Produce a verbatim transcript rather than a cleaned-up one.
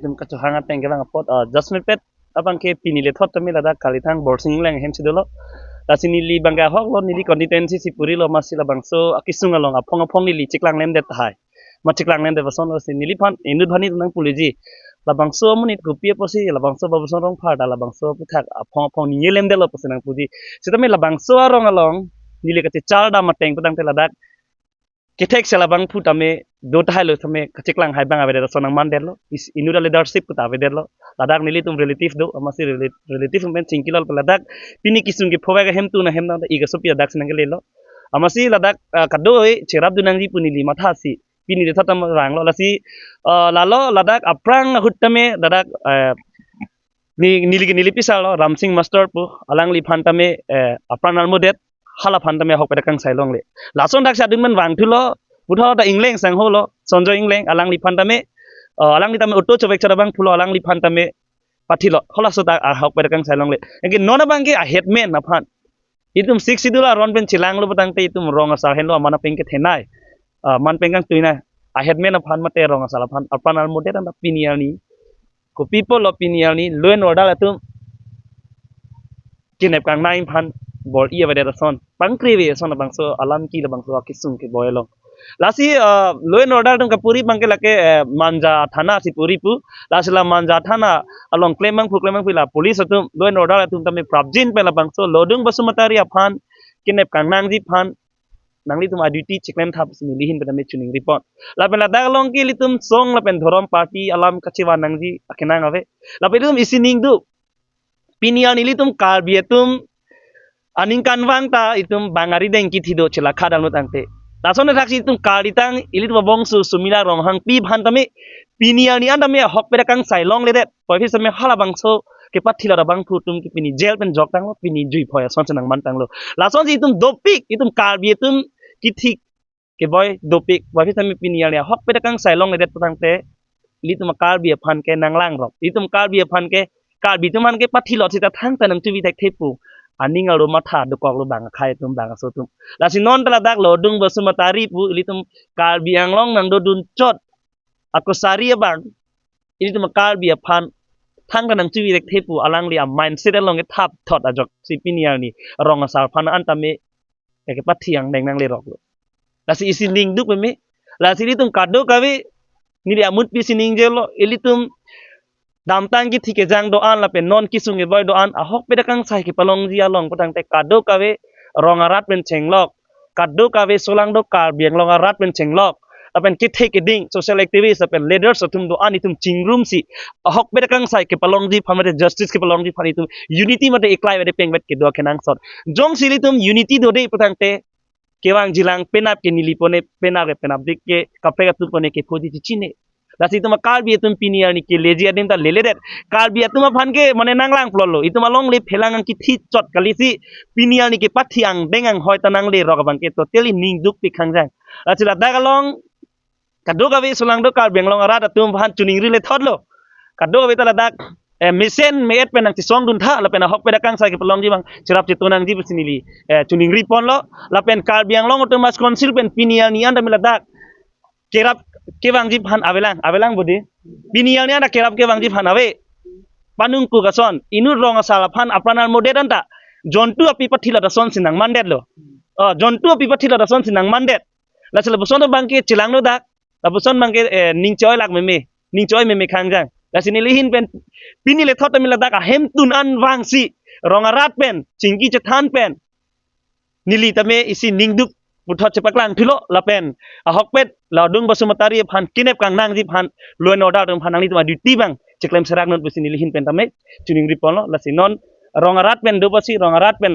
Tum kachohang ateng kevang apot, ah, just mepet abang ke pini lethot tame ladak Kalithang Borsing Ingleng ahem si dolo. Lasi neli abang ke ahok lo, neli constituency si puri lo, amatsi labangso akesung along aphong aphong neli cheklang lemdet tahai. Ma cheklang lemdet ason lo si neliphan inut bhani nang puliji. Labangso amonit kopi apotsi, labangso Babusong Rongphar ta labangso aphuthak aphong aphong ningjelemdet lo pusi nang puji. Sitame labangso arong along neli kachechar dam ateng putangte ladak kethek sela abangphu tame do tahai lo, tame kacheklang hai abang avedet ason nang mandetlo. Is inut a leadership puta avedetlo. Ladak nelitum relative do, amatsi rela-, relative men chingkilol pe ladak pini kesung kephovek ahem tu na hem na i kasopi ladak si nang kelelo. Amatsi ladak, ah, kadoi cherap dun nangji pu neli mathasi pini lethot tame vanglo. Lasi, ah, lalo ladak aphrang ahut tame ladak, eh, ni, neli ke neli pisar lo, Ramsing Master pu, alangliphan tame, eh, apran armudet, halaphan tame ahokpet akangsai longle. Lason dak si adun men vangthulo, puthot ta Ingleng sangho lo, Sonjoy Ingleng, alangliphan tame, eh, alangli tame auto chovek chot abangphu lo, alangliphan tame pathilo, halaso ta ahokpet akangsai longle. Anke non abang ke a headman aphan. Itum Sixth Schedule aron pen chelanglo putangte itum rong asar henlo aman apeng kethenei. Ah, man peng kangtuinei. A headman aphan mate rong asar aphan, apran armudet anta pini arni kopi pulo pini arni law and order atum kenep kangnang aphan bor-i avedet ason, pangkri ave ason labangso alam ke labangso akesung keboi along. Lasi, ah, law and order atum kapuri abang ke lake, eh, Manja Thana si puri pu. Lasi la Manja Thana along klem abangphu klem abangphu la police atum law and order atum tame prapjin pen labangso Lodung Basumatary aphan kenep kangnangji aphan nanglitum a duty cheklem thap si neli ahin pen tame choningri pon. Lapen ladak along ke ilitum song lapen dhorom party alam kachevan nangji akenang ave. Lapen ilitum isi ning duk. Pini arni ilitum Karbi atum aningkanvang ta itum bang arideng kithi do chela khadang lo tangte. Lason athaksi itum Karbi tang ilitum abongso Sumila Ronghangpi aphan tame pini arni an tame ahokpet akangsai longledet. Puvoiphit tame halabangso kepathilot abangphu atum ke pini jail pen jok tanglo, pini jui phoi ason si nang man tanglo. Lasonsi itum dopik, itum Karbi atum kithi keboi dopik, puvoiphit tame pini arni ahokpet akangsai longledet putangte, ilitum Karbi aphan ke nanglangrok. Ilitum Karbi aphan ke, Karbi atum aphan ke pathilot seta thangta nangchuvi thekthe pu aning aro matha dokoklo bang akhei atum bang aso atum. Lasi non ta ladak Lodung Basumatary pu ilitum Karbi Anglong nangdodun chot akosari abang ilitum Karbi aphan thangta nangchuvi thekthe pu alangli a mindset along kethap thot ajoksi pini arni rong asar aphan an tame kepathi angdeng nangleroklo. Lasi isi ning duk meme. Lasi ilitum kadokave neli amutpi si ningjelo, ilitum damtang kithi kejang do-an lapen non kesung keboi do-an ahokpet akangsai kepalongji along putangte kadokave rong arat pen chenglok, kadokave solangdo Karbi Anglong arat pen chenglok, lapen kethe keding social activist lapen leaders atum do-an itum chingrumsi ahokpet akangsai kepalongji aphan mate justice kepalongji aphan itum unity mate eklai mate pengvet kedo akenangsot. Jongsi ilitum unity dode putangte kevangjilang penap ke neli pone penap ke penapdik ke kaprek atum pone kephoji chechine. Lasi itum Karbi atum pini arni keleji adim ta leledet. Karbi atum aphan ke mane nanglang plotlo. Itum alongle phelang ang kithi chot kalisi pini arni kepathi angdeng anghoi ta nanglerok abang ke totally ning dukpik khangjang. Lasi ladak along kadokave solangdo Karbi Anglong arat atum aphan choningri lethotlo. Kadokave ta ladak, eh, mesen me-et pen nangchesongdun tha lapen ahokpet akangsai kepalongji abang cherap cheto nangji pusi neli, eh, choningri ponlo. Lapen Karbi Anglong Autonomous Council pen pini arni an tame ladak kerap kevangji aphan avelang, avelang bodi. Pini arni an ta kerap kevangji aphan ave. Panung ku kason, inut rong asar aphan apran armudet anta jontu api pathilot ason si nang mandetlo. Oh, jontu api pathilot ason si nang mandet. Lasi lapuson abang ke chelanglo dak. Lapuson abang ke, eh, ning choi lak meme, ning choi meme khangjang. Lasi neli ahin pen pini lethot tame ladak ahemtun an vangsi rong arat pen chingki chethan pen neli tame isi ning duk puthot chepaklang thulo lapen ahokpet Lodung Basumatary aphan kenep kangnangji aphan law and order atum aphan nanglitum a duty abang cheklem serak non pusi neli ahin pen tame choningri ponlo. Lasi non rong arat pen do pusi rong arat pen